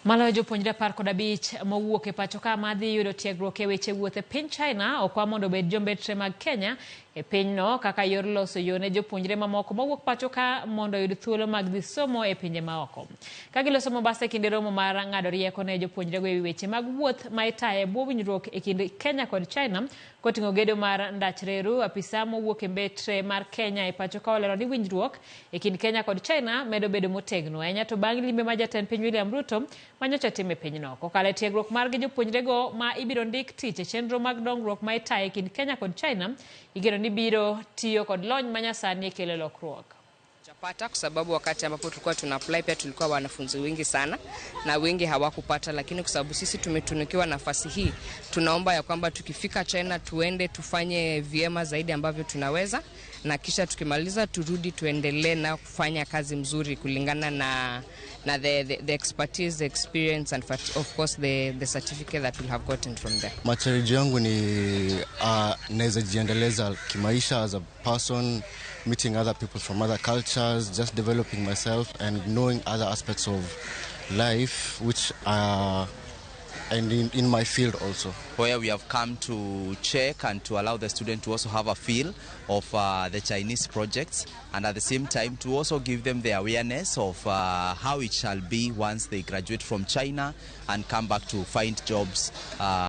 Maloyo jopuonjre 15 mowuok e pacho ka madhi yudo tiegruok e weche wuoth e piny China okwa mondo obed jombetre mag Kenya e pinyno kaka yor loso yo ne jopuonjre mamoko mowuok pacho ka mondo oyud thuolo mag dhi somo e pinje maoko. Ka giloso Mombasa e kinde romo mar ng'ado rieko ne jopuonjrego e wi weche mag wuoth ma itayo e bwo winjruok e kind Kenya kod China koting'o gedo mar ndach reru, apisa mowuok e mbetre mar Kenya e pacho ka olero ni winjruok e kind Kenya kod China medo bedo motegno ahinya to bang' limbe ma jatend piny William Ruto manyocha otim e pinyno. Kokalo e tiegruok margi jopuonjrego ma ibiro ndik tich e chenro mag dongruok ma itayo e kind Kenya kod China igeno ni biro tiyo kod lony manyasani e kelo lokruok. Chapata kwa sababu wakati ambapo tulikuwa tuna apply pia tulikuwa wanafunzi wengi sana na wengi hawakupata, lakini kwa sababu sisi tumetunukiwa nafasi hii, tunaomba ya kwamba tukifika China tuende tufanye vyema zaidi ambavyo tunaweza, na kisha tukimaliza turudi tuendelee na kufanya kazi mzuri kulingana na the expertise, the experience and of course the certificate that we'll have gotten from there. Matarajio yangu ni naweza jiendeleza kimaisha as a person, meeting other people from other cultures, just developing myself and knowing other aspects of life which are and in my field also. Where we have come to check and to allow the student to also have a feel of the Chinese projects, and at the same time to also give them the awareness of how it shall be once they graduate from China and come back to find jobs.